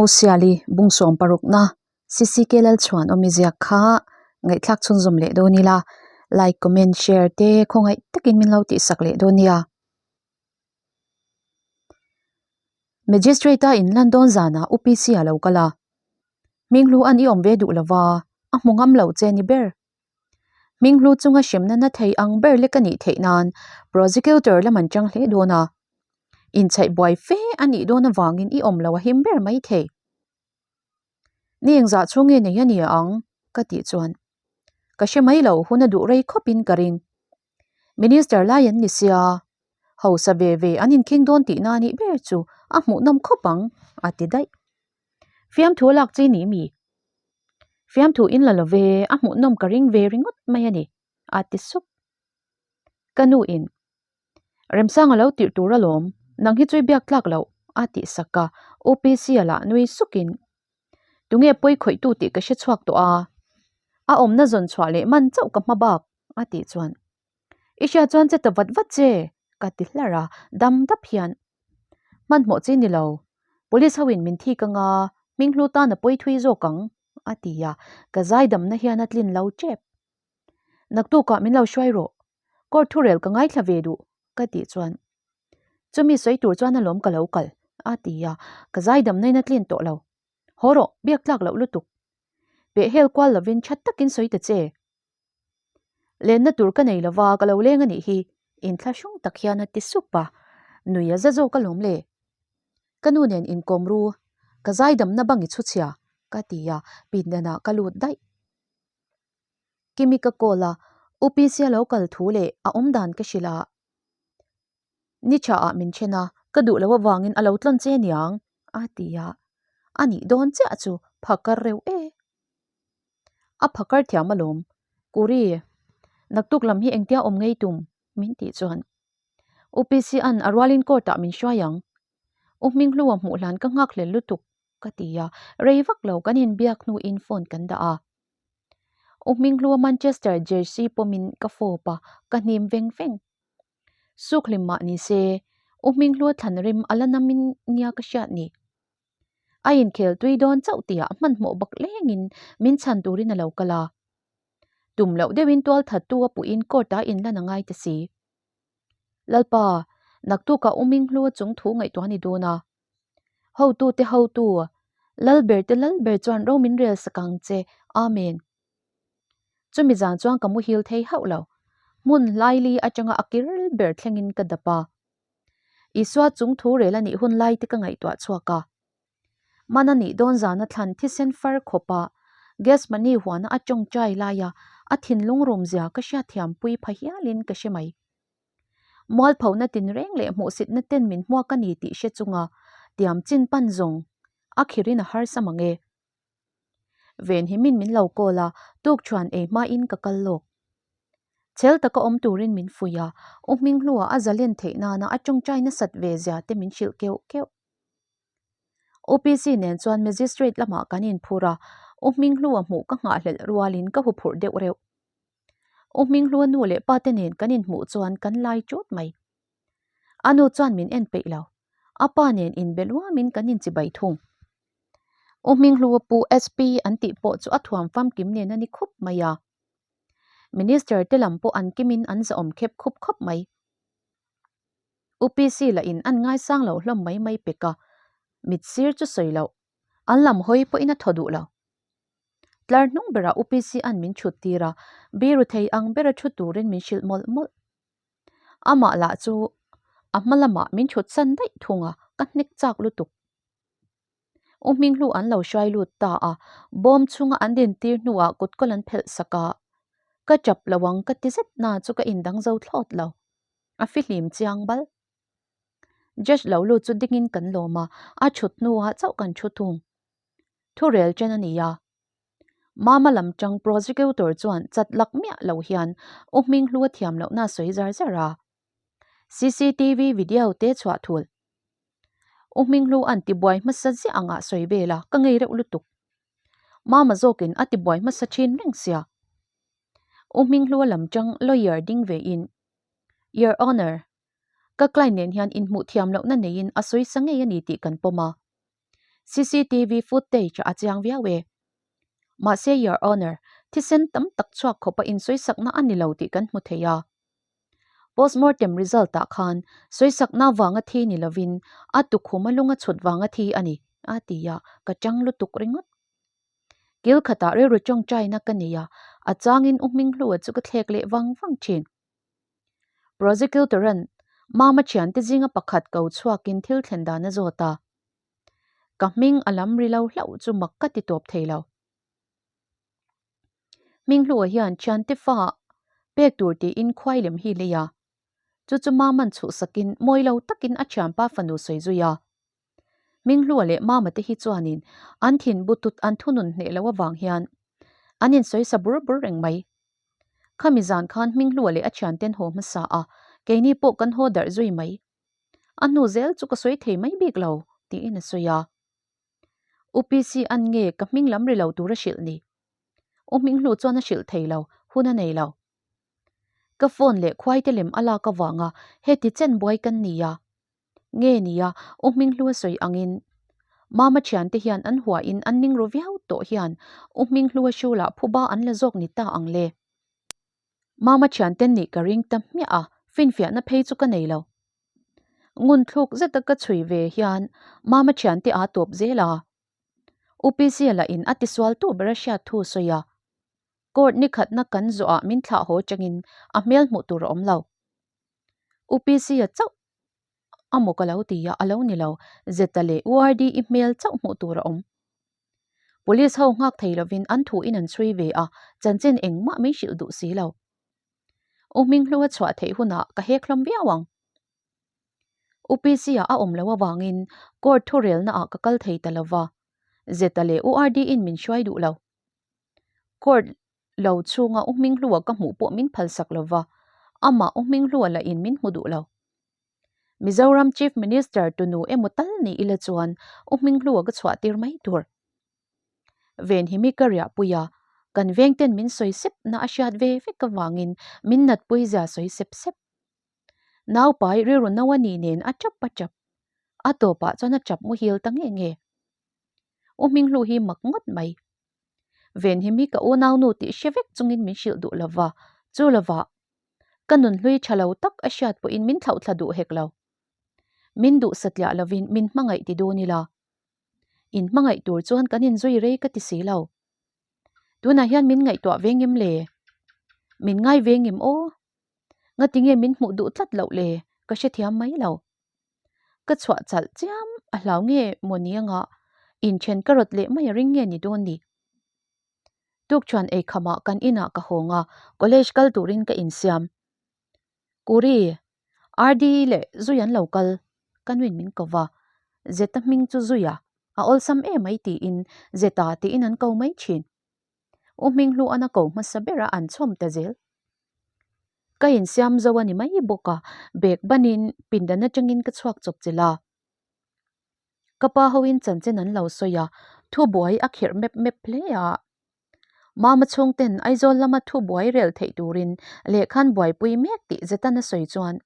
Mosiali bung sawm parukna CCK Lalchhuan awmi ziak kha ngaihthlak chhunzawm leh dawn ila like comment share te khawngaih takin min lo tihsak leh dawn nia. Magistrate a inlan dawn zanah UPC a lo kal a, hminghlu an i awm ve duh lova a hmu ngam lo che ni ber. Hminghlu chunga hremna na thei ang ber lek a nih theih nan prosecutor lam an chang hle dawn a, inchhaih buai fe a nih dawn avangin i awm lo a him ber mai thei. Ni engzah chhung nge nei a ni ang? ka tih chuan ka hre mai lo hun a duh rei khawpin ka ring. Minister lai an ni sia, hausa ve ve an inkhing dawn tihna a nih ber chu a hmuhnawm khawp ang a ti daih. Fiamthu a lak chi ni mi? Fiamthu in la lo ve, a hmuhnawm ka ring ve ringawt mai a ni, a ti sup. Ka nu in, Remsanga lo tirh tur alawm, nang hi chu i biak tlak loh, a tih sak a, UPC a lah nui sukin, Tunge pawi khawihtu tih ka hre chhuak tawh a, a awmna zawn chhuah leh man chauh ka hma bak, a tih chuan, I hriat chuan che ta vat vat che, ka ti hlar a, dam dap hian, Hmanhmawh chi ni lo, police ho in min thik anga hminghlu tan a pawi thui zawk ang, a ti a, ka zaidamna hian a tlin lo tep. Naktukah min lo hruai rawh, court thurel ka ngaithla ve duh, ka tih chuan, Chumi sawi tur chuan alawm ka lo kal, a ti a, ka zaidamna in a tlin tawh lo. Haw rawh, biak tlak loh lutuk. Pehhel kual lovin tha takin sawi ta che. Lenna tur ka nei lova ka lo leng a nih hi, inthlahrung tak hian a ti sup a, nui a za zawk alawm le. Ka nu nen inkawm ru, ka zaidamna bang i chhu chhia, ka ti a, pindanah ka lut daih. Kimi ka call a, UPC a lo kal thu leh a awmdan ka hrilh a. Ni tha ah min then a, ka duh loh avangin a lo tlawn che niang, a ti a. A nih dawn chiah chu phakar reuh e. A phakar thiam alawm, Kuri, naktuk lam hi engtia awm ngei tum? min tih chuan UPC an a rualin court ah min hruai ang. U Hminghlua hmuh hlan ka nghak hlel lutuk, ka ti a, rei vak lo kan inbiak hnuin phone kan dah a. U Hminghlua Manchester jersey pawmin ka fawp a, ka hnim veng veng. Suk hlim mah ni se, U Hminghlua thlan rim a la namin nia ka hriat ni. A inkhel tui dawn chauh tihah hmanhmawh bak lengin min chhan turin a lo kal a. Tum loh deuhin tual thattu a puhin court-ah inlan a ngai ta si. Lalpa, naktukah U Hminghlua chung thu ngaihtuah a ni dawn a. Hotute hotu, Lalberte Lalber chuan ro min rel sak ang che. Amen. Chumi zan chuan ka muhil thei hauh lo. Hmun hlaili atanga a kir ber thlengin ka dap a. Isua chung thu rel a nih hun lai te ka ngaihtuah chhuak a. Man a nih dawn zana thlan thisen far khawpa Gethsemane huana a tawngtai laia a thinlung rumzia ka hriatthiampui pha hialin ka hre mai. Mualphona tinreng leh hmuhsitna ten min hmuak a ni tih hre chunga tiam chin pan zawng a khirin a harsa mang e. Venhimin min lo call a, tukṭhuan ei hmain ka kal lawk. Chhel taka awm turin min fuih a, U Hminghlua a zalen theih nana a ṭawngṭai nasat ve zia te min hrilh keuh keuh. UPC nen chuan Magistrate lamah kan inphur a, U Hminghlua hmuh ka nghahhlelh rualin ka huphurh deuh reuh. U Hminghlua nu leh pa te nen kan inhmuh chuan kan lai ṭut mai. A nu chuan min en peih lo, a pa nen inbe luamin kan inchibai thung. U Hminghlua pu SP an tih pawh chu a thuam famkim nen a ni khup mai a. Minister te lam pawh an kimin an zahawm khep khup khawp mai. UPC lah in an ngaisang lo hlawm mai mai pek a, mit sir chu sawi loh, an lam hawi pawhin a thaw duh lo. Tlar hnung berah UPC an min chhut tir a, biru thei ang bera thu turin min hrilh mawlh mawlh. Amah lah chu a hma lamah min chhut san daih thung a, ka hnek chak lutuk. U Hminghlu an lo hruai lut ta a, bawm chhunga an dintir hnuah kutkawl an phelh sak a, ka chap lo ang ka ti zet na chu ka indang zo thlawt lo. A fihlim chiang bal. Judge lo lut chu dingin kan lawm a, a chhut hnuah chauh kan thu thung. Thurel chen a ni a. Mama lam tang prosecutor chuan chat lak miah lo hian U Hminghlu a thiam lohna a sawi zar zar a. CCTV video te chhuah thul. U Hminghlu an tibuai hmasa ziah anga sawi vel a, ka ngei reuh lutuk. Mama zawkin a tibuai hmasa thin reng sia. U Hminghlu a lam tang lawyer ding ve in, Your Honour, ka client nen hian inhmuh thiam lohna neiin a sawi sa ngei a ni tih kan pawm a. CCTV footage ah a chiang viau e. Mahse Your Honour, thisen tam tak chhuak khawpa insawisakna a ni lo tih kan hmu thei a. Postmortem result ah khan sawisakna vanga thi ni lovin a tukhum a lung a chhut vanga thi a ni, a ti a, ka chang lutuk ringawt. Kil khatah rilru tawngtaina ka nei a, a changin U Hminghlua chu ka thlek leh vang vang thin. Prosecutor-a'n Mama thiante zinga pakhat ko chhuakin thil thlen dan a zawt a. Ka hming a lam ri lo hlauh chu mak ka ti tawp thei lo. Hminghlua hian thiante fa pek tur tiin khuai lem hi lei a. Chu chu Mama'n chhuhsakin mawi lo takin a thianpa fanu sawi zui a. Hminghlua leh Mama te hi chuanin an thin butut an thunun hneh loh avang hian an insawisa bur bur reng mai. Khami zan khan Hminghlua leh a thianten haw hmasa a, keini pawh kan haw darh zui mai. A hnu zel chu ka sawi thei mai bik lo, tiin a sawi a. UPC an nge ka hming lam ri lo tur a hrilh ni? U Hminghlu chuan a hrilh thei lo, hun a nei lo. Ka phone leh khuaite lem a lak avanga heti chen buai kan ni a. Nge nia, U Hminghlu a sawi angin Mama thiante hian an huahin an ning ru viau tawh hian U Hminghlu a hrulah phuba an la zawk ni ta ang le. Mama thianten nih ka ring ta hmiah a, finfiahna phei chu ka nei lo. Ngun thluk zeta ka chhui ve hian Mama thiante aa tawp zel a. UPC lah in a tisual tu ber a hriat thu sawi a. Court ni khatna kan zawhah min thlah haw changin a hmel hmuh tur a awm lo. UPC a chauh a maw ka lo ti a, a lo ni lo. Zeta leh URD i hmel chauh hmuh tur a awm. Police ho nghak thei lovin an thu in an chhui ve a, chanchin engmah min hrilh duh si lo. U Hminghlu a chhuah theih hunah ka hek hlawm viau ang. UPC ah a awm loh avangin court thurelna ah ka kal thei ta lova, Zeta leh URD in min hruai duh lo. Court lo chhunga U Hminghlua ka hmuh pawh min phalsak lova, amah U Hminghlua lah in min hmu duh lo. Mizoram Chief Minister tunu emaw tal ni ila chuan U Hminghlua ka chhuah tir mai tur. Venhimi ka riahpui a, kan vengten min sawi sep na a hriat ve vek avangin min natpui zia sawi sep sep. Naupai rilru no a nih nen a tap a tap. A tawpah chuan a tap muhil ta nge nge. U Hminghlu hi mak ngawt mai. Venhimi ka unaunu tih hre vek chungin min hrilh duh lova, chu lovah ka nunhlui tha lo tak a hriat pawhin min thlauhthla duh hek lo. Min duh satliah lovin min hmangaih ti dun ila. In hmangaih tur chuan kan inzui rei ka ti si lo. Tunah hian min ngaihtuah veng em le? Min ngai veng em aw? Ngatinge min hmuh duh tlat loh le? Ka hrethiam mai lo. Ka chhuah chalh chiam a hlau nge maw ni anga inthen ka rawt leh mai a ring nge ni dawn ni? Tukṭhuan eikhamah kan inah ka hawng a, college kal turin ka insiam. Kuri, RD leh Zui an lo kal, ka nuin min ko va. Zeta hming chu Zuia, a awlsam em mai tiin Zeta tiin an ko mai thin. U Hminghluan a ko hmasa bera an chhawm ta zel. Ka insiam zo a ni mai bawk a, bag banin pindan atangin ka chhuak chawp chilh a. Ka pa hoin chanchin an lo sawi a, thubuai a khirh mep mep hle a. Mama chhungten Aizawl lama thubuai rel theih turin lehkhan buaipui mek tih zetan a sawi chuan,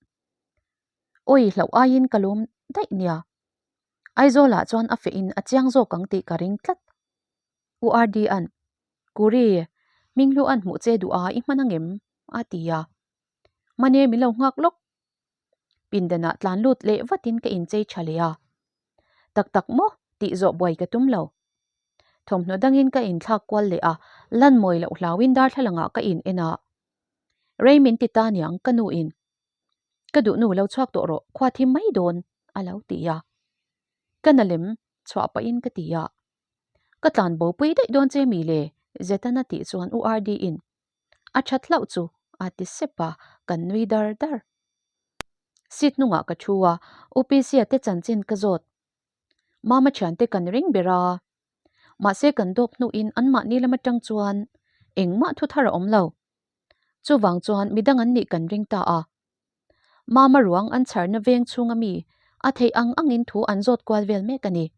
Awi hlauh aiin ka lawm daih nia. Aizawlah chuan a fehin a chiang zawk ang tih ka ring tlat. U RD-a'n, Kuri, Hminghlua'n hmuh che duh a i hman angem? a ti a. Hmane min lo nghak lawk. Pindanah tlan lut leh vatin ka inchei tha leh a. Tak tak maw? tih zawh buai ka tum lo. Thawmhnaw dangin ka inthlak kual leh a, lan mawi loh hlauin darthlalangah ka in en a. Rei min ti ta niang ka nuin. Ka duhnu lo chhuak tawh rawh, khua thim mai dawn, a lo ti a. Ka na lem chhuah pahin ka ti a. Ka tlan bo pui daih dawn che mi le? Zetana tih chuan U RD-in a that hlauh chu a ti sep a, kan nui dar dar. Seat hnungah ka thu a, U Pc-a te chanchin ka zawt. Mama thiante kan ring ber a, mahse kan dawp hnuin anmahni lam atang chuan engmah thu thar a awm lo. Chuvang chuan midang an nih kan ring ta a. Mama ruang an chharna veng chhunga mi a theih ang angin thu an zawt kual vel mek a ni.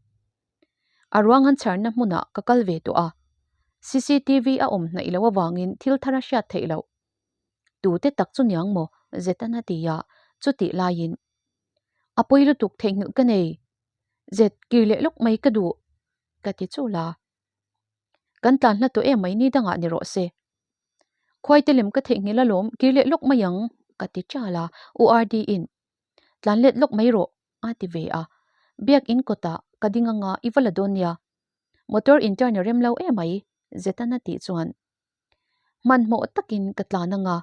A ruang an chharna hmunah ka kal ve tawh a, cctv a awm hnaih loh avangin thil thar a hriat theih loh. Tute tak chu niang maw? Zetan a ti a, chutih laiin, A pawi lutuk theihnghilh ka nei. Zet, kir leh lawk mai ka duh. Ka ti chul a. Kan tlan hla tawh em mai ni dangah ni rawh se. Khuaite lem ka theihnghilh alawm kir leh lawk mai ang ka ti ṭal a, U RD-in tlan let lawk mai rawh a ti ve a. Biak in kawtah ka ding anga i va la dawn nia. Motor in turn a rem lo em mai Zetan a tih chuan hmanhmawh takin ka tlan anga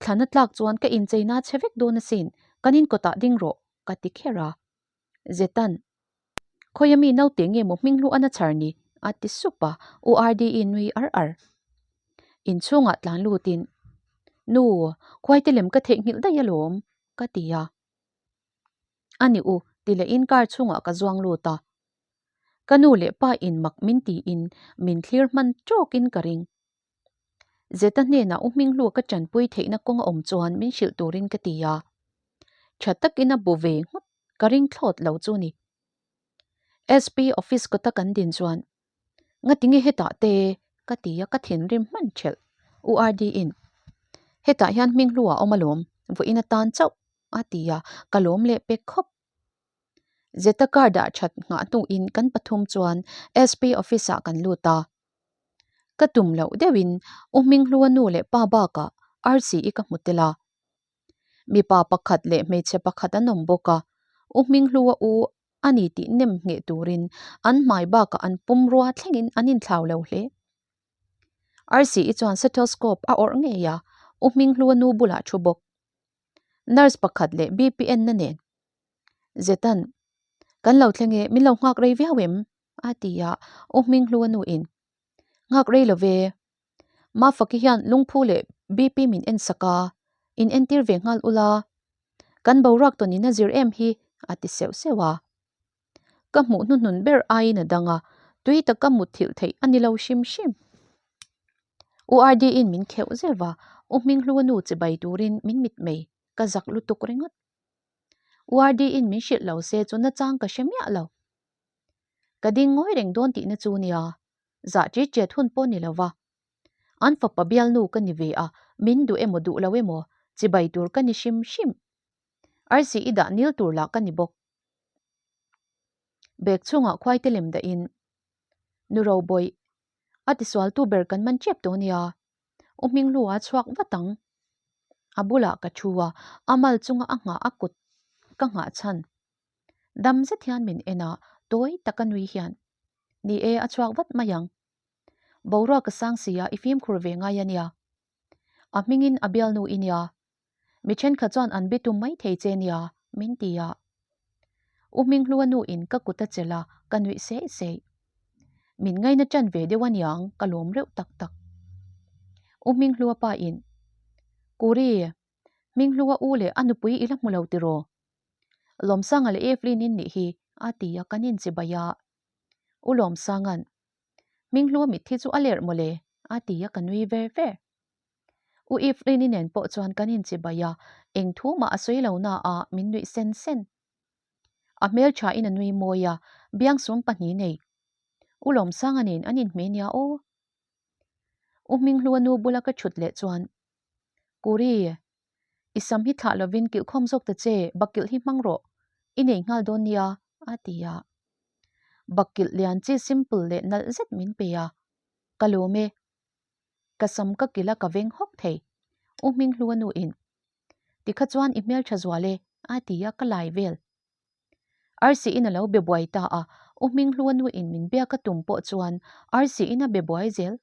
thlan a tlak chuan ka incheina chhe vek dawn asin kan in kawtah ding rawh ka ti kher a. Zetan Khawia mi naute nge maw hming hlu an a chhar ni? a ti sup a, U RDE nui ar ar. Inchhungah tlan lutin, Nu, khuaite lem ka theihnghilh daih alawm, ka ti a. A ni u, ti lehin car chhungah ka zuang lut a. Ka nu leh pa in mak min tiin min thlir hman tawkin ka ring. Zeta hnenah U Hminghlu ka tanpui theihna kawng a awm chuan min hrilh turin ka ti a. Tha takin a bu ve nghut ka ring thlawt lo chu ni. SP office kawta kan din chuan Ngatinge hetah te ka ti a ka thinrim hman thelh U RD in hetah hian Hminghlu a awm alawm vawiin atan chauh a ti a ka lawm leh pek khawp. Zeta car dah that nghah hnuin kan pathum chuan SP office ah kan lut a. Ka tum loh deuhin U Hminghlua nu leh pa bakah RCE ka hmu tel a. Mipa pakhat leh hmeichhe pakhat an awm bawk a, U Hminghlua u a ni tih nem ngheh turin an hmai bakah an pumrua thlengin an inthlau lo hle. RCE chuan stethoscope a awrh ngei a, U Hminghlua nu bulah thu bawk. Nurse pakhat leh BPN na nen Zetan, Kan lo thleng e, min lo nghak rei viau em? a ti a, U Hminghlua nu in, Nghak rei lo ve. Mafaki hian lungphu leh BP min en sak a, in entir ve nghal ula. Kan boruak tawn in a zir em hi, a ti seuh seuh a. Ka hmuh hnuhnun ber aiin a dang a, tui taka mutthilh theih a ni lo hrim hrim. U RD-in min kheuh zeuh va, U Hminghlua nu chibai turin min mitmei ka zak lutuk ringawt. U RD-in min hrilh lo se chu nachang ka hre miah lo. Ka ding ngawi reng dawn tihna chu nia, zah ṭi ṭiat hun pawh ni lo va. An fapa bialnu ka ni ve a, min duh emaw duh lo emaw chibai tur ka ni hrim hrim. Arsi i dah nil tur lah ka ni bawk. Bag chhungah khuaite lem dahin, Nu Robawih, a tisualtu ber kan man ṭep tawh nia, U Hminghlu a chhuak vat ang. A bulah ka thu a, a mal chunga a nghah a kut ka nghah chhan. Dam zet hian min en a, tawi taka nui hian, Ni e, a chhuak vat mai ang. Boruak ka sang si a, i fimkhur ve ngai a nia. A hmingin a bialnu i nia. Mi thenkhat chuan an bitum mai thei che nia, min ti a. U Hminghlua nu in ka kut a chelh a, ka nuih seih seih. Min ngaina tan ve deuh a niang, ka lawm reuh tak tak. U Hminghlua pa in, Kuri, Hminghlua u leh a nupui i la hmu lo tiraw? Lawmsanga leh Evelyn in nih hi, a ti a, kan inchibai a. U Lawmsanga'n, Hminghlua mitthi chu a lerh mawle, a ti a, ka nui ver ver. U Evelyn-i nen pawh chuan kan inchibai a, eng thu mah a sawi lo na a, min nuih sen sen. A hmelthain a nui mawi a, biangsum pahnih nei. U Lawmsanga nen an inhmeh nia aw. U Hminghlua nu bula ka thut leh chuan, Kuri, i sam hi thlah lovin kilh khawm zawk ta che, bakkilh hi hmang rawh, i nei nghal dawn nia, a ti a. Bakkilh lian chi simple leh nalh zet min pe a, ka lawm e. Ka sam ka kilh a ka veng hawk thei. U Hminghlua nu in, Tikha chuan i hmeltha zual e, a ti a, ka lai vel. Arsi in a lo be buai ta a, U Hminghlua nu in min biak a tum pawh chuan Arsi in a be buai zel.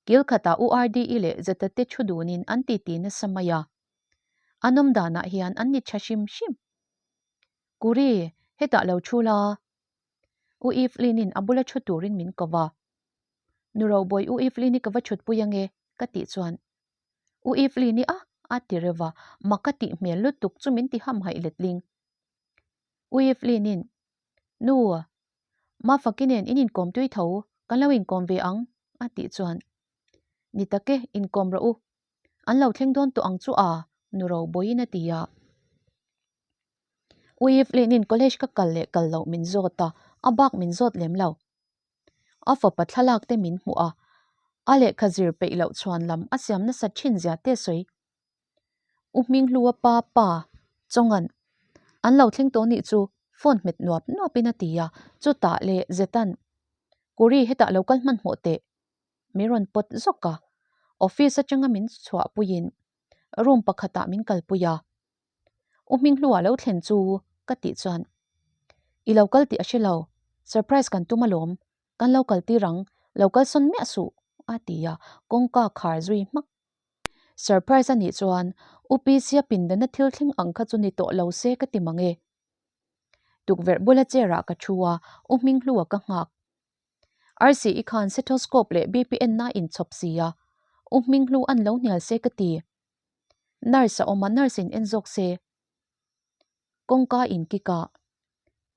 Kil khatah U RDE leh Zeta te thu dunin an titi nasa mai a. An awm danah hian an ni tha hrim hrim. Kuri, hetah lo thu la. U Evelyn-in a bula thu turin min ko va. Nu Robawi U Evelyn-i ka va thutpui ange, ka tih chuan U Evelyn-i a a ti reuh a, mak a tih hmel lutuk chu min ti hamhaih letling. U Evelyn-in, Nu, Mafaki nen in inkawm tui tho, kan lo inkawm ve ang, a tih chuan, Ni tak e, inkawm rawh u. An lo thleng dawn tawh ang chu a, Nu Robawiin a ti a. U Evelyn-in college ka kal leh kal loh min zawt a, a bak min zawt lem lo. A fapa thlalak te min hmuh a, a lehkha zir peih loh chhuan lam a siam nasat thin zia te sawi. U Hminghlua pa pa Chawngan an lo thleng tawh nih chu Phone hmet nuap nuapin a ti a, chutah leh Zetan, Kuri hetah lo kal hmanhmawh teh. Min rawn pawt zawk a, office atanga min chhuahpuiin room pakhatah min kalpui a. U Hminghlua lo thlen chu ka tih chuan, I lo kal tih a hre lo, surprise kan tum alawm, kan lo kal tir ang, lo kal sawn miah suh, a ti a, kawngka khar zui hmak. Surprise a nih chuan U Pisia pindana thil thleng ang kha chu ni tawh lo se ka ti mang e. Tukverh bula chair ah ka thu a, U Hminghlua ka nghak. RCE khan stethoscope leh BPN na inchhawp si a, U Hminghlu an lo hnial se ka ti. Nurse a awm a, nurse in en zawk se. Kawngka in kick a,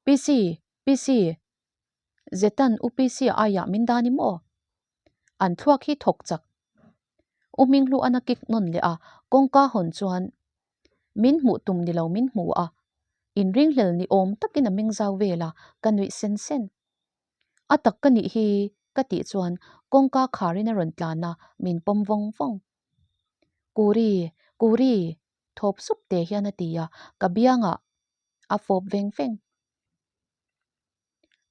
PC, PC, Zetan U PC aiah min dan i maw? An thluak hi thawk chak. U Hminghlu an a kick nawn leh a, kawngka hawn chuan min hmuh tum ni lo min hmu a, inringhlel ni awm takin a meng zau vel a, ka nuih sen sen. A tak ka nih hi ka tih chuan kawngka kharin a rawn tlan a, min pawm vawng vawng. Kuri, Kuri, thawp sup te hian a ti a, ka biangah a fawp veng veng.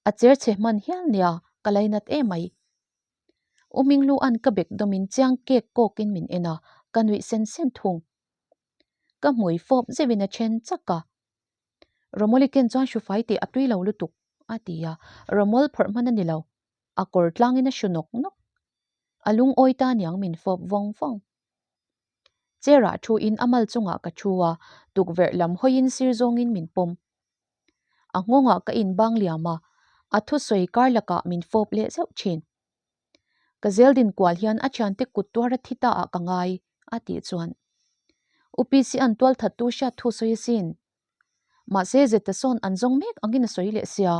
A cher chhe hman hial nia, ka lainat emai. U Hminghlua'n ka bek dawmin chiang kek kawkin min en a, ka nuih sen sen thung. Ka hmui fawp zeuhin a then chak a. Romawli ken chuan hrufai teh a tui lo lutuk, a ti a, Romol phawrh hman a ni lo, a kawr tlangin a hru nawk nawk. A lungawi ta niang min fawp vawng vawng. Chair ah thu in a mal chungah ka thu a, tukverh lam hawiin sir zawngin min pawm. A nghawngah ka inbang liam a, a thusawi kar lakah min fawp leh zeuh thin. Ka zel din kual hian a thiante kut tuar a thi ta ah ka ngai, a tih chuan UPC an tual that tu hriat thu sawi asin. Mahse Zeta sawn an zawng mek angin a sawi leh sia.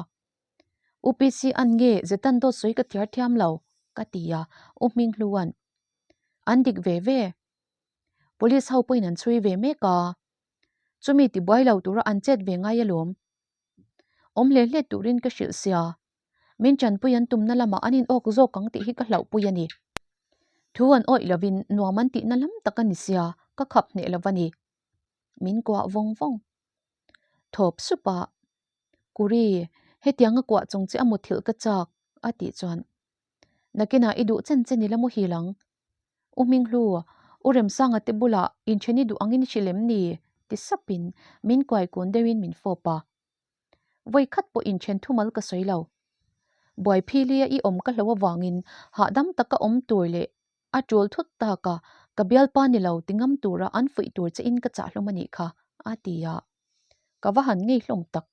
UPC an nge Zetan dawt sawi ka thiar thiam lo, ka ti a, U Hminghlua'n an dik ve ve. Police ho pawhin an chhui ve mek a. Chumi tibuai lo tura an chet ve ngai alawm. Awm hle hle turin ka hrilh sia. Min tanpui an tumna lamah an inawk zawk ang tih hi ka hlauhpui a ni. Thu an awih lovin nuam an tihna lam tak a ni sia, ka khap hneh lo va ni. Min kuah vawng vawng. Thawp sup a, Kuri, hetiang a kuah chung che a muthilh ka chak, a tih chuan. Nakinah i duh chen chen i la muhil ang. U Hminghlu, U Remsanga te bulah inthen i duh angin i hrilh em ni? ti sapin min kuai kun deuhin min fawp a. Vawi khat pawh inthen thumal ka sawi lo. Buaiphilia i awm ka hlo avangin hahdam taka awm tur leh a tul thut taka ka bialpa ni lo ti ngam tura an fuih tur che in ka chah hlawm a nih kha, a ti a. Ka va han ngei hlawm tak.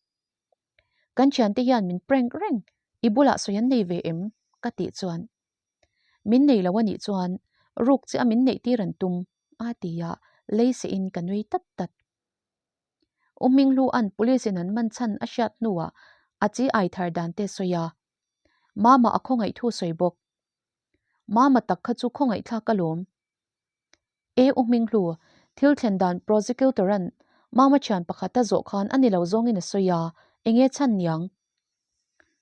Kan thiante hian min prank reng, i bulah sawi an nei ve em? ka tih chuan Min nei lo a nih chuan ruk che a min neih tir an tum, a ti a, lei seh in ka nui tat tat. U Hminghlua'n police in an man chhan a hriat hnuah a chi ai thar dan te sawi a, Mama a khawngaih thu sawi bawk. Mama tak kha chu khawngaih thlak alawm. E U Hminghlu, thil thlen dan prosecutor-a'n Mama thian pakhat a zawh khan a ni lo zawngin a sawi a, enge chhan niang?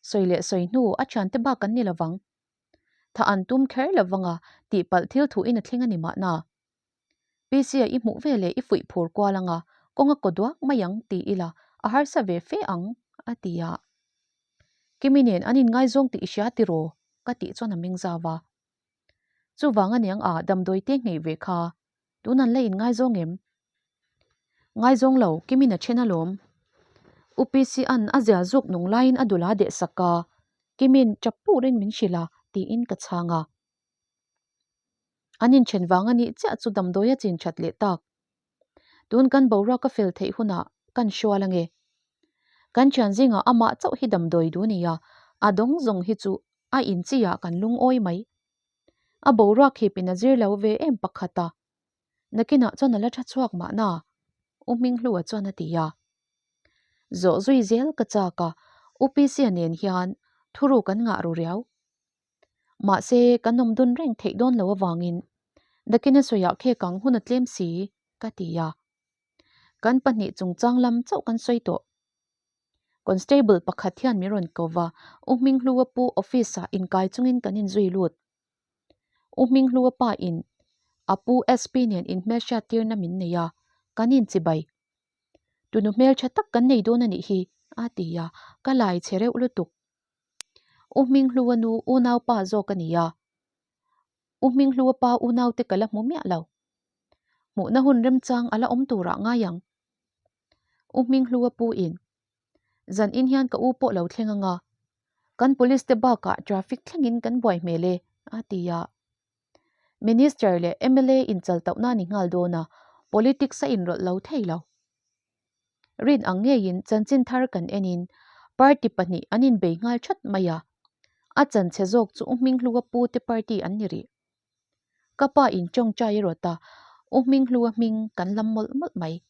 Sawi leh sawi hnu a thiante bak an ni lovang. Tha an tum kher lovang a, tihpalh thil thuin a thleng a ni mahna. PC-a i hmuh veleh i fuih phur kual ang a, kawng a kaw duak mai ang ti ila a harsa ve fe ang, a ti a. Kimi nen an inngaizawng tih i hria tiraw? ka tih chuan a meng zau a. Chuvang aniang a damdawi te nghei ve kha, tun an la inngaizawng em? Ngaizawng lo, Kimin a then alawm. UPC-a'n a zia zuk nung laiin a dul a deh sak a, Kimin tap purin min hrilh a, tiin ka chhang a. An inthen vang a nih chiah chu damdawi a chin that leh tak. Tun kan boruak a fel theih hunah kan hrual ange. Kan thian zingah amah chauh hi damdawi duh nia, a dawng zawng hi chu a inchiah kan lungawi mai. A boruak hipin a zir lo ve em pakhat a. Nakinah chuan a la tha chhuak mahna, U Hminghlua chuan a ti a. Zawh zui zel ka chak a, U Pisia nen hian thuru kan ngah ru riau. Mahse, kan awm dun reng theih dawn lo avangin nakina sawiah khek ang hun a tlem si, ka ti a. Kan pahnih chungchang lam chauh kan sawi tawh. Constable pakhat hian min rawn ko va, U Hminghlua pu office-ah inkai chungin kan inzui lut. U Hminghlua pa in a pu SP nen inhmelhriat tirna min nei a, kan inchibai. Tunu hmeltha tak kan nei dawn a nih hi, A ti a, ka lai che reuh lutuk. U Hminghlua nu unaupa zawk a ni a. U Hminghlua pa unaute ka la hmu miah lo. Hmuhna hun remchang a la awm turah ngai ang. U Hminghlua pu in, Zan in hian ka u pawh lo thleng anga, kan police te bakah traffic thlengin kan buai hmel e, a ti a. Minister leh mla inchal tauhna ni nghal dawn a, politics a inrawlh lo thei lo. Rin ang ngeiin chanchin thar kan enin party pahnih an inbei nghal that mai a, a chanchhe zawk chu U Hminghlua pu te party an ni rih. Ka pa in tawngtai a rawt a, U Hminghlua hming kan lam mawlh mawlh mai.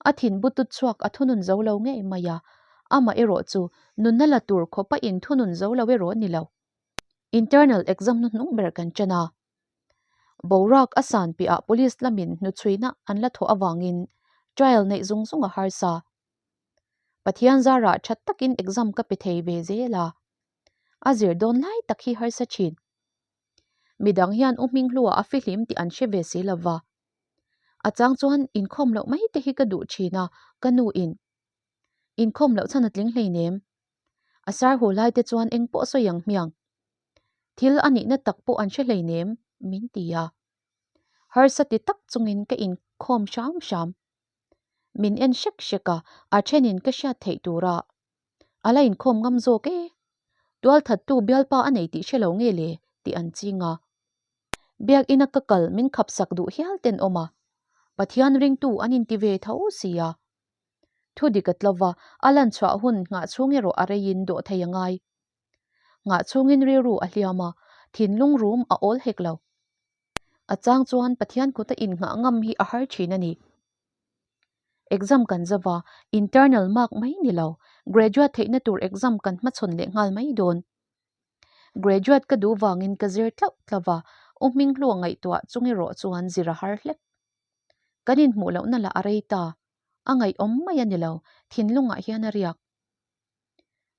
A thin butut chhuak a thunun zo lo ngei mai a, amah erawh chu nunna la tur khawpa in thunun zo lo erawh ni lo. Internal exam hnuhnung ber kan ṭan a. Boruak a san piahah police lamin hnuchhuina an la thawh avangin trial neih zung zung a harsa. Pathian zarah ṭhat takin exam ka pe thei ve zel a, a zir dawn lai tak hi harsa ṭhin. Midang hian U Hminghlua a fihlim tih an hre ve si lova. A chang chuan inkhawm loh mai te hi ka duh ṭhin a, ka nu in. Inkhawm loh chhan a tling hleinem. A sar hu lai te chuan eng pawh sawi ang hmiang. Thil a nihna tak pawh an hre hleinem, min ti a. Harsa ti tak chungin ka inkhawm hram hram. Min en hrek hrek a, a thenin ka hriat theih tura a la inkhawm ngam zawk e. Tualthattu bialpa a nei tih hre lo nge le tih an ching a. Biakina ka kal min khapsak duh hial ten awm a, Pathian ringtu an inti ve tho si a. Thu dik a tlova, a lan chhuah hun nghah chhung erawh a reiin dawh thei a ngai. Nghah chhungin rilru a hliam a, thinlung rum a awl hek lo. A chang chuan Pathian kuta innghah ngam hi a har thin a ni. Exam kan zova, internal mark mai ni lo, graduate theihna tur exam kan hmachhawn leh nghal mai dawn. Graduate ka duh vangin ka zir tlauh tlauh a, U Hminghlua ngaihtuah chung erawh chuan zir a har hlek. Kan inhmuh lohna lah a rei ta, a ngaihawm mai a ni lo, thinlungah hian a riak.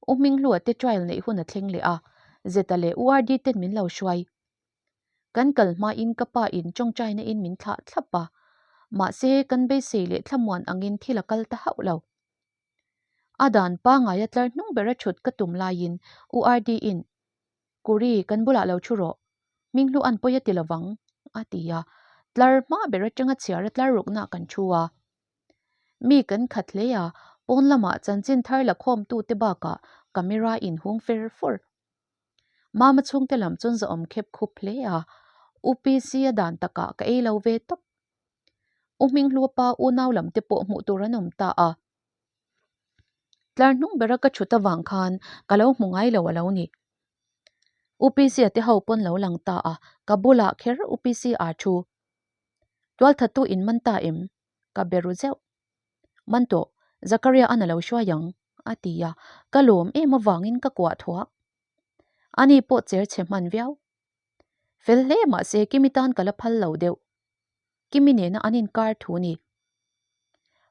U Hminghlua te trial neih hun a thleng leh a, Zeta leh U RD ten min lo hruai. Kan kal hmain ka pa in tawngtaina in min thlah thlap a, mahse kan beisei leh thlamuan angin thil a kal ta hauh lo. A dan pangaia tlar hnung bera thut ka tum laiin U RD in, Kuri, kan bulah lo thu rawh. Hminghlu an pawi a ti lovang, a ti a. Tlar hma ber atanga chhiar a tlar rukna kan thu a. Mi kan khat hle a, pawn lamah chanchin thar la khawmtute bakah camera inhung fer fur. Mama chhungte lam chuan zawhawm khep khup hle a, UPC a dan takah ka ei lo ve tawp. U Hminghlua pa unau lam te pawh hmuh tur an awm ta a. Tlar hnung bera ka thut avang khan ka lo hmu ngai lo a lo ni. UPC a te ho pawn lo lang ta a, ka bulah kher UPC aa thu. Tualthattu in man ta em? Ka be ru zeuh. Man tawh, Zakaria an a lo hruai ang, a ti a, ka lawm em avangin ka kuah thuak. Ani pawh cher chhe hman viau. Fel hle mahse Kimi tan ka la phal lo deuh. Kimi nena an inkar thu ni.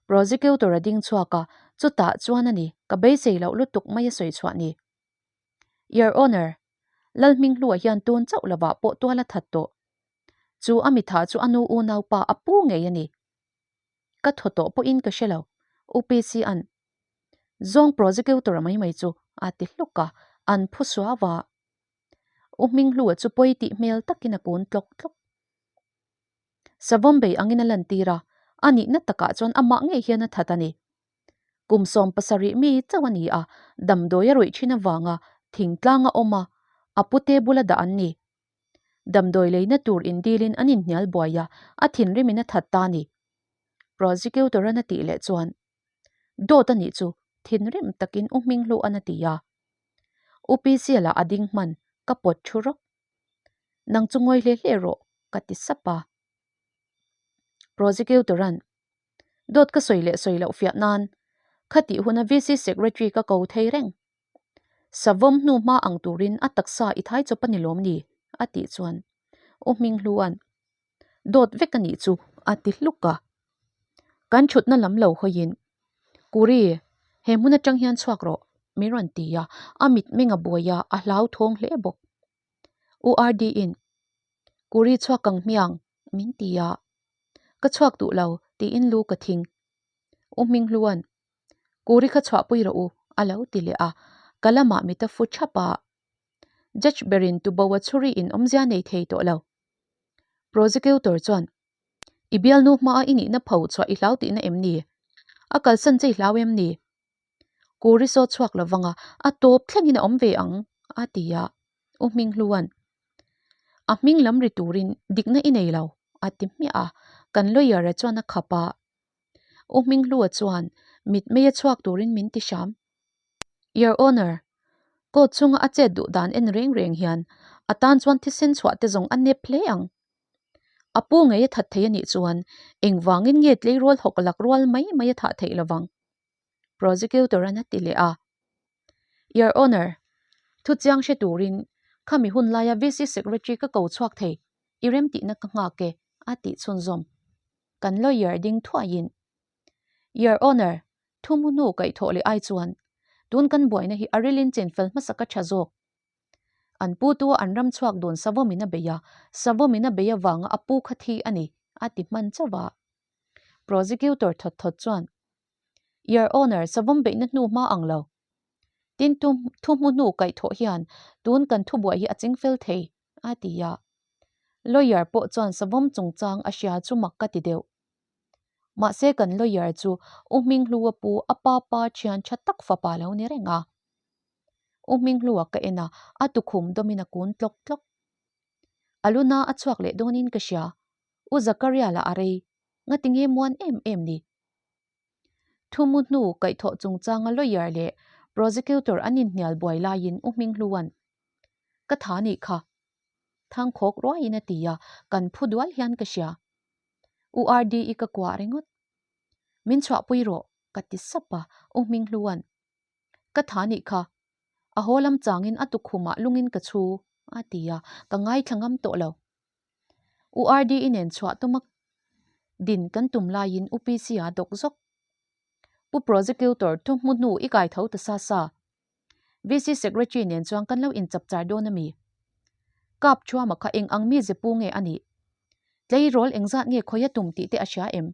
Prosecutor a ding chhuak a, chutah chuan a ni, ka beisei loh lutuk mai a sawi chhuah ni. Your Honour, Lalhminghlua hian tun chauh lovah pawh tual a that tawh. Chu a mitha chu a nu unaupa a pu ngei a ni. Ka thaw tawh pawhin ka hre lo, UPC an zawng prosecutor mai mai chu a ti hluk a, an phu suau a. U Hminghlua chu pawi tih hmel takin a kun tlawk tlawk. Savawm bei angin a lantir a, a nihna takah chuan amah ngei hian a that a ni. Kum 70 mi chauh a ni a, damdawi a ruih thin avanga thingtlang a awm a, a pute bula dah an ni. Damdawi leina tur indilin an inhnial buai a, a thinrimin a that ta a ni. Prosecutor-an a tih leh chuan, Dawt a nih chu, thinrim takin U Hminghlua'n a ti a. U Pisiala a ding hman, ka pawt thu rawk. Nang chu ngawi hle hle rawh, ka ti sap a. Prosecutor-a'n, Dawt ka sawi leh sawi loh fiah nan, khatih huna VC Secretary ka ko thei reng. Savawm hnu hma ang turin a taksa i thai chawp a ni lawm ni? a tih chuan U Hminghlua'n, Dawt vek a nih chu, a ti hluk a. Kan thutna lam lo hawiin, Kuri, he hmun atang hian chhuak rawh, min rawn ti a, a mitmeng a buai a, a hlauthawng hle bawk. U RD-in, Kuri chhuak ang hmiang, min ti a. Ka chhuak duh lo, tiin lu ka thing. U Hminghlua'n. Kuri kha chhuahpui rawh u, a lo ti leh a, ka lamah mit a fu thap a. Judge berin tuboa chhuri in awmzia nei thei tawh lo. Prosecutor chuan, I bialnu hmaa i nihna pho chhuah i hlau tihna em ni? A kalsan che i hlau em ni? Kuri saw chhuak lo vanga a tawp thlengin a awm ve ang, a ti a. U Hminghluan, A hming lam ri turin dikna i nei lo, a ti hmiah a. Kan lawyer-a chuan a khap a. U Hminghlua chuan mitmei a chhuak turin min ti hram. Your Honour, court chunga a chet duh dan en reng reng hian a tan chuan thisen chhuah te zawng a nep hle ang. A pu ngei a that thei a nih chuan engvangin nge tleirawl hawk lak rual mai mai a thah theih lovang? Prosecutor an a ti leh a. Your Honour, thu chiang hre turin khami hun laia VC Secretary ka ko chhuak thei, i remtihna ka nghak e, a tih chhunzawm. Kan lawyer ding thuaiin, Your Honour, thu mu hnu kaihthawh leh ai chuan tun kan buaina hi a rilin chenfel hmasa ka tha zawk. An pu tu an ram chhuak dun savawmin a bei a, savawmin a bei avanga a pu kha thi a ni, a ti hman chauh a. Prosecutor thawt thawt chuan, Your Honour, savawm beihna hnu hma ang lo. Tin, thu hmu hnu kaihthawh hian tun kan thubuai hi a chingfel thei, a ti a. Lawyer pawh chuan savawm chungchang a hria chu mak ka ti deuh. Mahse kan lawyer chu U Hminghlua pu a pa pa thian tha tak fapa lo ni reng a. U Hminghlua ka en a, a tukhum dawmin a kun tlawk tlawk. A luna a chhuak leh dawnin ka hria. U Zakaria lah a rei, ngati nge muan em em ni? Thu mu hnu kaihthawh chungchanga lawyer leh prosecutor an inhnial buai laiin U Hminghlua'n, Ka tha nih kha. Thangkhawk ruaiin a ti a, kan phu dual hian ka hria. U RD-i ka kuah ringawt. Min chhuahpui rawh, ka ti sap a, U Hminghlua'n, Ka tha nih kha. A haw lam changin a tukhumah lungin ka chhu, a ti a, ka ngaithla ngam tawh lo. U RD-i nen chhuah tuma din kan tum laiin U PC-a dawk zawk. Pu Prosecutor thu hmu hnu i kai tho ta sa sa. VC Secretary nen chuan kan lo inchapchar dawn a mi? Kap Thuama kha eng ang mi ze pu nge a nih? Tleirawl engzat nge khawia tum tih te a hria em?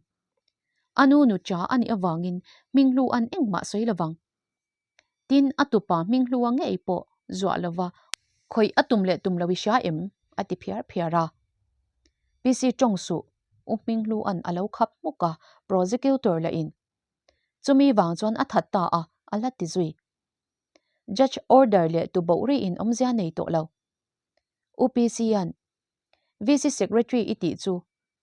A nu nu cha a nih avangin hminghlu an engmah sawi lovang. Tin, a tupa hminghlua ngei pawh zuah lova khawih a tum leh tum lo i hria em? a ti phiar phiar a. PC tawng suh, U Hminghlua'n a lo khap hmuk a, prosecutor lah in. Chumi vang chuan a that ta a, a la ti zui. Judge order leh tu boh ri in awmzia nei tawh lo. U PC-a'n VC Secretary i tih chu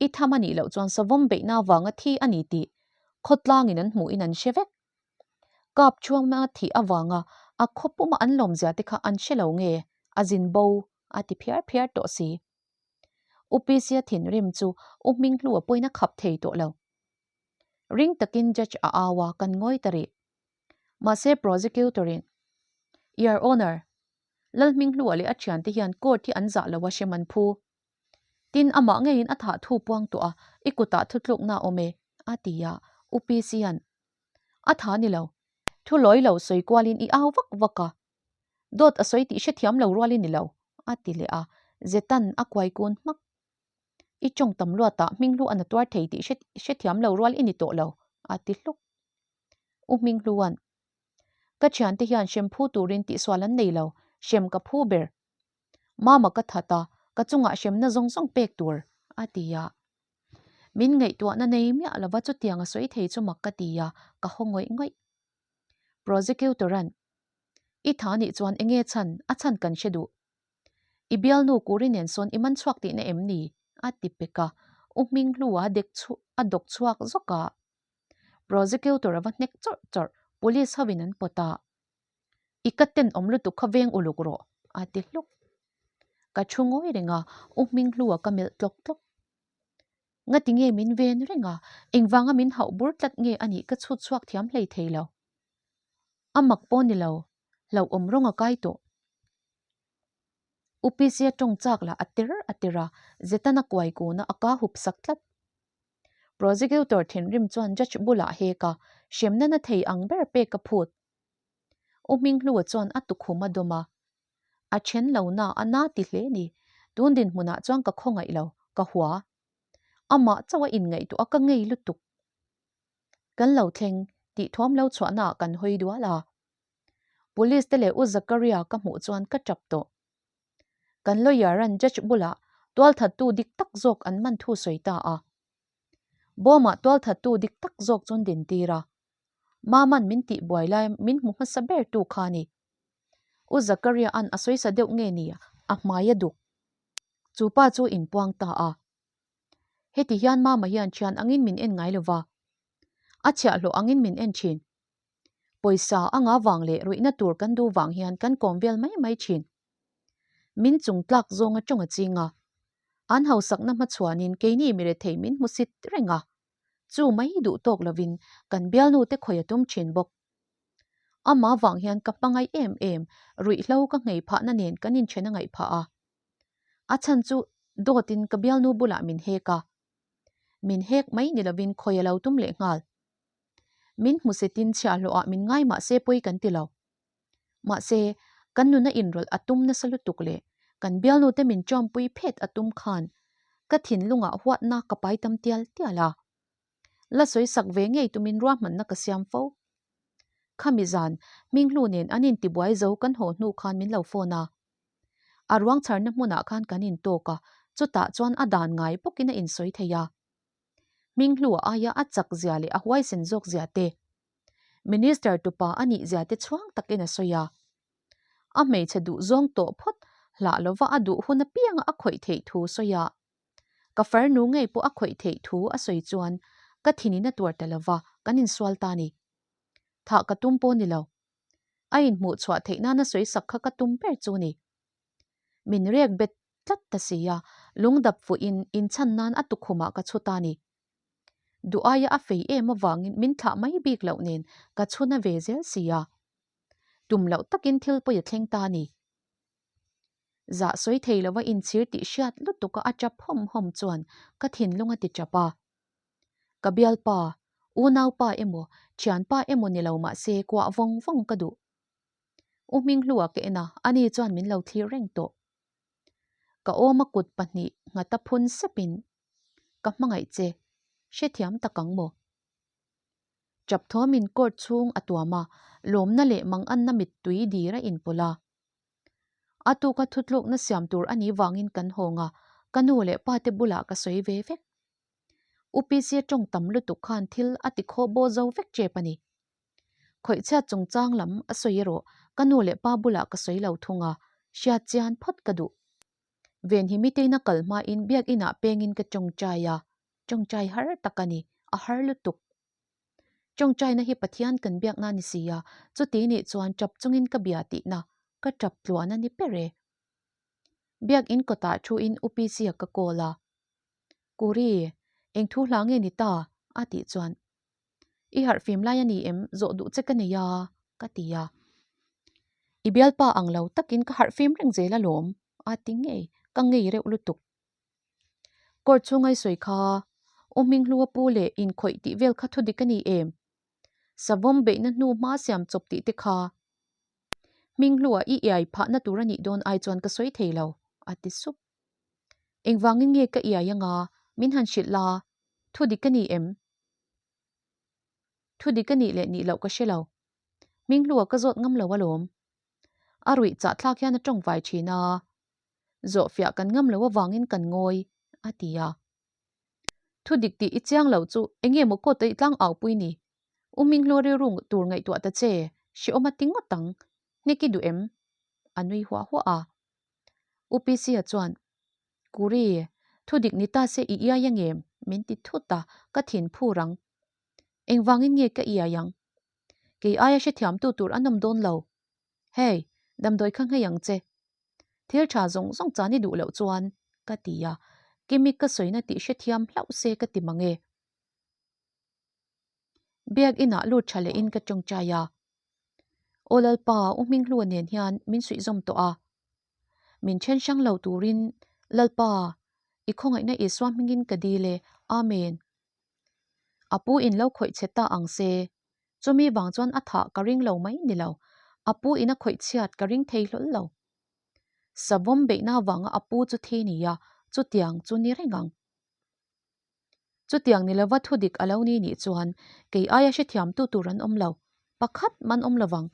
i tham a nih loh chuan savawm beihna avanga thi a ni tih khawtlangin an hmuhin an hre vek. Kap chhuangna thih avanga a khaw puma an lawmzia te kha an hre lo nge a zin bo a ti phiar phiar tawh si. U PC-a thinrim chu U Hminghlua pawhin a khap thei tawh lo. Ring takin Judge a au a, kan ngawi ta rih. Mahse Prosecutor-in, Your Honour, Lalhminghlua leh a thiante hian court hi an zah lo a hrem an phu. Tin, amah ngeiin a thah thu puang tawh a, i kutah thutlukna a awm e, a ti a, U PC-a'n, A tha ni lo. Thu lawi lo sawi kualin i au vak vak a. Dawt a sawi tih hrethiam lo rualin ni lo, a ti leh a, Zetan a kuai kun hmak. I tawng tam luatah Hminghlua'n a tuar thei tih hrethiam lo rual i ni tawh lo, a ti hluk. U Hminghlua'n, Ka thiante hian hrem phu turin tihsual an nei lo, hrem ka phu ber. Mama ka that a, ka chungah hremna zawng zawng pek tur, a ti a. Min ngaihtuahna nei miah lova chutiang a sawi thei chu mak ka ti a, ka haw ngawih ngawih. Prosecutor-a'n, I tha nih chuan enge chhan, a chhan kan hre duh. I bialnu Kuri nen sawn i man chhuak tihna em ni? a ti pek a, U Hminghlua dek chu a dawk chhuak zawk a. Prosecutor a va hnek chawrh chawrh, police hovin an pawt a. I ka tenawm lutuk kha veng uluk rawh, a ti hluk. Ka thu ngawi reng a, U Hminghlua ka melh tlawk tlawk. Ngati nge min ven reng a, engvanga min hauh bur tlat nge a nih ka chhut chhuak thiam hlei thei lo. A mak pawh ni lo, hlauhawm rawng a kai tawh. U Pisia tawng chak lah a tir a tir a, Zetana kuai kuna a ka hup sak tlat. Prosecutor thinrim chuan judge bulah hek a, hremna na thei ang ber pek a phut. U Hminghlua chuan a tukhum a dawm a, A then lo na a na ti hle ni, tun dinhmunah chuan ka khawngaih lo, ka hua. Amah chauh a inngaihtuah a ka ngei lutuk. Kan lo thleng. tih thawm lo chhuahnaah kan hawi dual a. Police te leh U Zakaria ka hmuh chuan ka tap tawh. Kan lawyer an judge bulah tualthattu dik tak zawk an man thu sawi ta a. Bawmah tualthattu dik tak zawk chuan din tir a. Maman min tih buai lai min hmu hmasa ber tu kha ni. U Zakaria an a sawisa deuh nge ni a hmai a duk. Chu pa chu inpuang ta a. Heti hian Mama hian thian angin min en ngai lova. A chhiahhlawh angin min en thin. Pawisa a nga vang leh ruihna tur kan duh vang hian kan kawm vel mai mai thin. Min chung tlak zawnga tawng a ching a. An hausakna hmachhuanin keini mirethei min hmusit reng a. Chu mai duh tawk lovin kan bialnu te khawi a tum thin bawk. Amah vang hian ka hmangaih em em, ruihhlo ka nghei phahna nen kan inthen a ngaih phah a. A chhan chu dawtin ka bialnu bulah min hek a. Min hek mai ni lovin khawi a lo tum leh nghal. Min hmusitin chhiahhlawhah min ngai mahse pawi kan ti lo. Mahse, kan nuna inrawlh a tum nasa lutuk leh kan bialnute min ṭawmpui phet a tum khan ka thinlungah huatna ka pai tam tial tial a. La sawi sak ve ngei tumin ruahmanna ka siam fo. Khami zan, Hminghlu nen an intibuai zo kan haw hnu khan min lo phone a. A ruang chharna hmunah khan kan intawk a, chutah chuan a dan ngai bawkin a insawi thei a. Hminghlu aia a chak zia leh a huaisen zawk zia te, Minister tupa a nih zia te chhuang takin a sawi a. A hmeichhe duh zawng tawh phawt hlah lova a duh hun apianga a khawih theih thu sawi a. Ka farnu ngei pawh a khawih theih thu a sawi chuan ka thinin a tuar ta lova kan insual ta ni. Thah ka tum pawh ni lo. A inhmuh chhuah theih nana sawi sak kha ka tum ber chu ni. Min rek bet tlat ta si a, lungdap fuhin inchhan nan a tukhumah ka chhu ta ni. Duh aia a fei em avangin min thlah mai bik loh nen ka chhuna ve zel si a. Tum loh takin thil pawi a thleng ta ni. Zah sawi thei lova inchhir tih hriat lutuka a tap hawm hawm chuan ka thinlung a ti tap a. Ka bialpa, unaupa emaw, thianpa emaw ni lo mahse kuah vawng vawng ka duh. U Hminghlua ka en a, ani chuan min lo thlir reng tawh. Ka awma kut pahnih nghata phun sepin ka hmangaih che, hrethiam tak ang maw? Chap thawmin court chhung a tuam a, lawmna leh manganna mittui dir a inpawlh a. A tuka thutlukna siam tur a nih vangin kan hawng a, ka nu leh pa te bulah ka sawi ve vek. UPC tawng tam lutuk khan thil a ti khaw baw zo vek tep a ni. Khawihchhiat chungchang lam a sawi erawh ka nu leh pa bulah ka sawi lo thung a, hriat chian phawt ka duh. Venhimiteina kal hmain biakinah pengin ka tawngtai a, tawngtai har tak a ni, a har lutuk. Tawngtaina hi Pathian kan biakna ni si a, chuti nih chuan tap chungin ka bia tihna, ka tap tluan a ni ber e. Biakin kawtah thuin UPC-a ka call a, Kuri, eng thu hla nge ni ta? a tih chuan, I harh fim lai a ni em? Zawh duh che ka nei a, ka ti a. I bialpa ang lo takin ka harh fim reng zel alawm, a ti ngei, ka ngei reuh lutuk. Court chhunga i sawi kha, U Hminghlua pu leh inkhawih tih vel kha thudik a ni em? Savawm beihna hnu hma siam chawp tih te kha Hminghlua i iai phahna tur a nih dawn ai chuan ka sawi thei lo, a ti sup. Engvangin nge ka iai anga min han hrilh la, thudik a ni em? Thudik a nih leh nih loh ka hre lo. Hminghlua ka zawt ngam lo alawm. A ruih chah thlak hian a tawngvai thin a, Zawhfiah kan ngam lo avangin kan ngawi, a ti a. Thudik tih i chiang lo chu enge maw kawt a i tlang au pui ni? U Hminghlua rilru tur ngaihtuah ta che, hrehawm a ti ngawt ang. Hnek i duh em? A nui huah huah a. U PC-a chuan, Kuri, thudik ni ta se i iai ang em? Min ti thut a, ka thin phur ang. Engvangin nge ka iai ang? Kei aia hrethiamtu tur an awm dawn lo. Hei, damdawi kha nghei ang che. Thil tha zawng zawng chan i duh loh chuan, ka ti a, Kimi ka sawina tih hrethiam hlauh se ka ti mang e. Biak inah lut tha lehin ka tawngtai a. Aw Lalpa, U Hminghlua nen hian min suihzawm tawh a. Min then hrang lo turin Lalpa, i khawngaihna Isua hmingin ka dil e. Amen. A pu in lo khawih che ta ang se. Chumi vang chuan a thah ka ring lo mai ni lo. A pu in a khawih chhiat ka ring thei hlawl lo. Savawm beihna vanga a pu chu thi nia, chutiang chu ni reng ang. Chutiang ni lova thu dik a lo ni nih chuan kei aia hrethiamtu tur an awm lo, pakhat man awm lovang.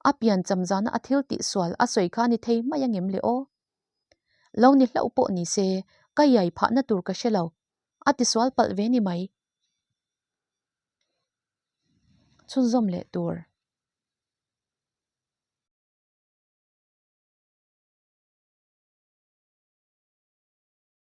A pian cham zana a thil tih sual a sawi kha ni thei mai angem le aw? Lo ni hlauh pawh ni se, ka iai phahna tur ka hre lo, a ti sual palh ve ni mai. Chhunzawm leh tur.